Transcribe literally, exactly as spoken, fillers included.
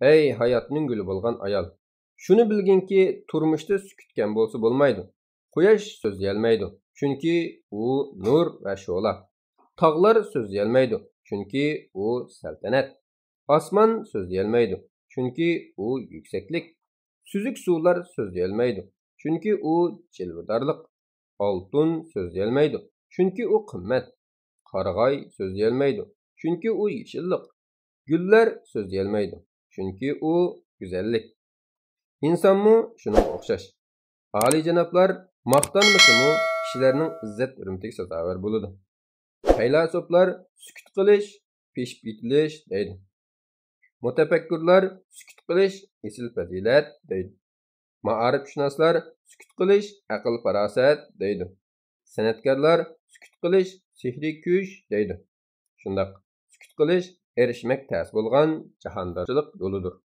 ئەي ھاياتنىڭ گۈلى بولغان ئايال! شۇنى بىلگىنكى، تۇرمۇشتا سۈكۈت كەم بولسا بولمايدۇ. قۇياش سۆزلىيەلمەيدۇ، چۈنكى ئۇ نۇر ۋە شولا. تاغلار سۆزلىيەلمەيدۇ، چۈنكى ئۇ سەلتەنەت. ئاسمان سۆزلىيەلمەيدۇ، چۈنكى ئۇ يۈكسەكلىك. سۈزۈك سۇلار سۆزلىيەلمەيدۇ، چۈنكى ئۇ جىلۋىدارلىق. ئالتۇن سۆزلىيەلمەيدۇ، چۈنكى ئۇ قىممەت. قارىغاي سۆزلىيەلمەيدۇ، چۈنكى ئۇ يېشىللىق. گۈللەر سۆزلىيەلمەيدۇ، چۈنكى ئۇ گۈزەللىك. ئىنسانمۇ شۇنىڭغا ئوخشاش. ئالىيجانابلار ماختانمىسىمۇ، كىشىلەرنىڭ ئىززەت-ھۆرمىتىگە سازاۋەر بولىدۇ. پەيلاسوپلار سۈكۈت قىلىش، پېشىپ يېتىلىش دەيدۇ. مۇتەپەككۇرلار سۈكۈت قىلىش ئېسىل پەزىلەت دەيدۇ. مائارىپشۇناسلار سۈكۈت قىلىش ئەقىل-پاراسەت دەيدۇ. سەنئەتكارلار سۈكۈت قىلىش سېھرىي كۈچ دەيدۇ. شۇنداق، سۈكۈت قىلىش ئېرىشمەك تەس بولغان جاھاندارچىلىق يولىدۇر.